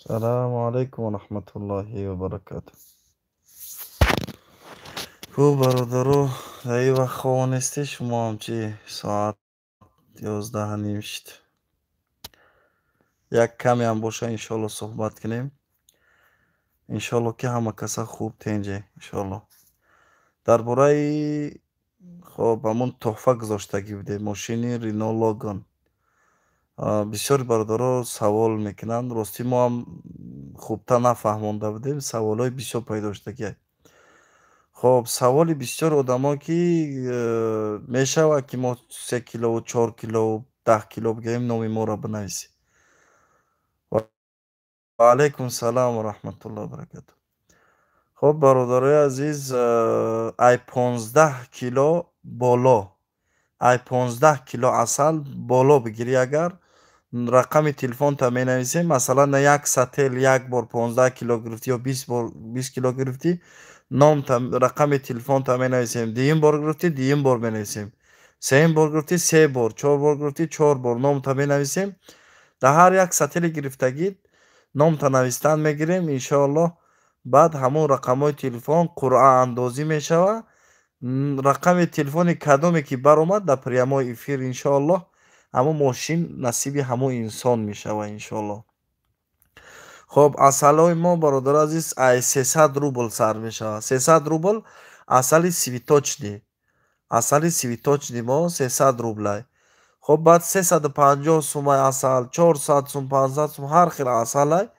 Салому алайкум ва раҳматуллоҳи ва баракатуҳ. Хуб, бародаро, дар ин вақт хоб нестед шумо ҳам чи соат 11:30 шуд. Як камеам боша, иншоалло, суҳбат кунем. Иншоалло, ки ҳама каса хуб тенҷе, иншоалло. Дар бораи, хоб, ҳамон тӯҳфа гузоштагӣ будем, мошини Рено Логан. Бисёри бародаро савол мекунанд. Ростӣ, мо ҳам хубтар нафаҳмонда будем, саволҳои бисёр пайдо шудагиа. Хоб, саволи бисёр одамо, ки мешавад, ки мо 3 килову 4 килову 10 кило бигирем, номи моро бинависем. Ва алайкум салом ва раҳматуллоҳи ва баракатуҳ. Хоб, бародарои азиз, ай 15 кило боло, ай 15 кило асал боло бигирӣ, агар рақами телефонта менависем, масалан, як сател як бор 15 кило гирифтӣ ё 20 бор 20 кило гирифтӣ, номта, рақами телефонта менависем. Дуюм бор гирифтӣ, дуюм бор менависем. Сеюм бор гирифтӣ, се бор, чор бор гирифтӣ, чор бор номта менависем. Дар ҳар як сатели гирифтагӣ номта навистан мегирем, иншоаллоҳ. Баъд ҳамон рақамҳои телефон қуръаандозӣ мешавад. Рақами телефони кадоме ки баромад дар прямой эфир, иншоаллоҳ, ҳамон мошин насиби ҳамон инсон мешавад, иншоаллоҳ. Хоб, асалҳои мо, бародари азиз, ай 300 рубл сар мешавад. 300 рубл асали цветочный, асали цветочный мо 300 рублай. Хоб, баъд 350 сумай асал, 400 сум, 500 сум, ҳар хел асалай.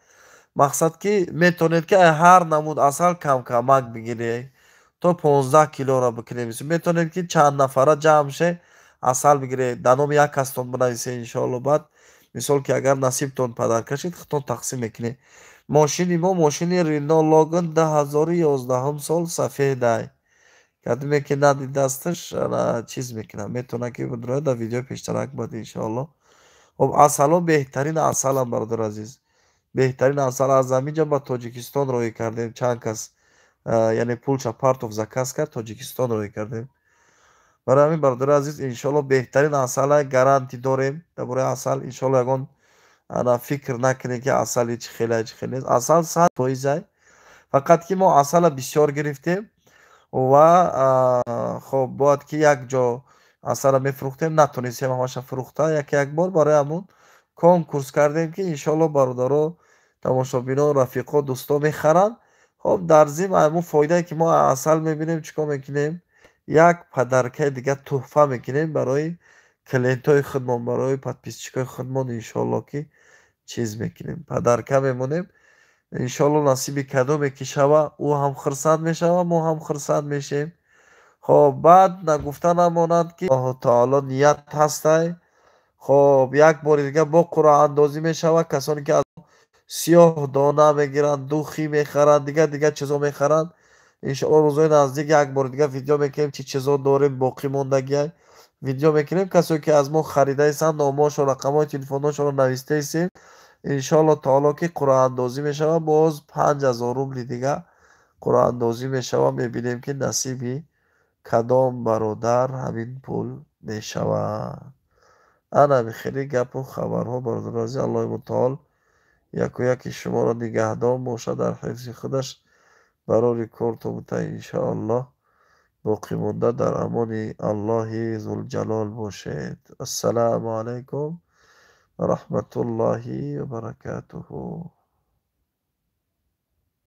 Мақсад, ки метавонед, ки ай ҳар намуд асал камкамак бигиред, то 15 килоро бикунем. Метавонед, ки чанд нафара ҷамъ ше, асал бигиред, дар номи як кастон бинависед, иншоалло. Баъд, мисол, ки агар насибтон подарка шид, худтон тақсим мекунед. Мошини мо мошини Рено Логан, 2011-ум сол, сафедай. Кадоме ки надидасташ, чиз мекунад, метавонад, ки бидрояд дар видеои пештарак бад, иншоалло. Хоб, асалҳо беҳтарин асалам, бародари азиз, беҳтарин асал. Аз ҳамин ҷо ба Тоҷикистон роҳӣ кардем. Чанд кас, яъне, пулша партов, заказ кард, Тоҷикистон роҳӣ кардем. Барои ҳамин, бародари азиз, иншоалло, беҳтарин асала, гарантӣ дорем дар бораи асал. Иншоалло, ягон ана фикр накунед, ки асали чӣ хелай, чӣ хел нест. Асал 100%-ай. Фақат ки мо асала бисёр гирифтем ва, хоб, бояд ки як ҷо асала мефурӯхтем, натонистем ҳамаша фурӯхта як як бор. Барои ҳамун конкурс кардем, ки иншоалло бародаро, тамошобинон, рафиқо, дӯсто мехаранд. Хоб, дар зимн ҳамун фоидае, ки мо асал мебинем, чӣ кор мекунем? Як подаркаи дига тӯҳфа мекунем барои клиентҳои худмон, барои подписчикои худмон. Иншоалло, ки чиз мекунем, подарка мемонем. Иншоалло, насиби кадоме ки шава, ӯ ҳам хурсанд мешава, мо ҳам хурсанд мешем. Хоб, баъд нагуфта намонад, ки Аллоҳу таоло ният ҳастай. Хоб, як бори дига бо қуръаандозӣ мешавад. Касоне ки аз сиёҳ дона мегиранд, духи мехаранд, дигар дигар чизо мехаранд, иншоалло, рӯзои наздик як бори дига видео мекунем, чӣ чизо дорем, боқӣ мондагиай видео мекунем. Касое ки аз мо харидаистанд, номҳошон, рақамҳои телефонҳошонро навистаистем. Иншоалло таоло, ки қуръаандозӣ мешавад, боз 5000 рубли дига қуръаандозӣ мешавад. Мебинем, ки насиби кадом бародар ҳамин пул мешавад. Ана хеле гапу хабарҳо, бародари азиз. Аллоҳи мутаол яку яки шуморо нигаҳдон бошад, дар ҳифзи худаш. Барори кортон бута, иншоаллоҳ. Боқӣ монда дар амони Аллоҳи зулҷалол бошед. Ассалому алайкум ва раҳматуллоҳи ва баракатуҳу.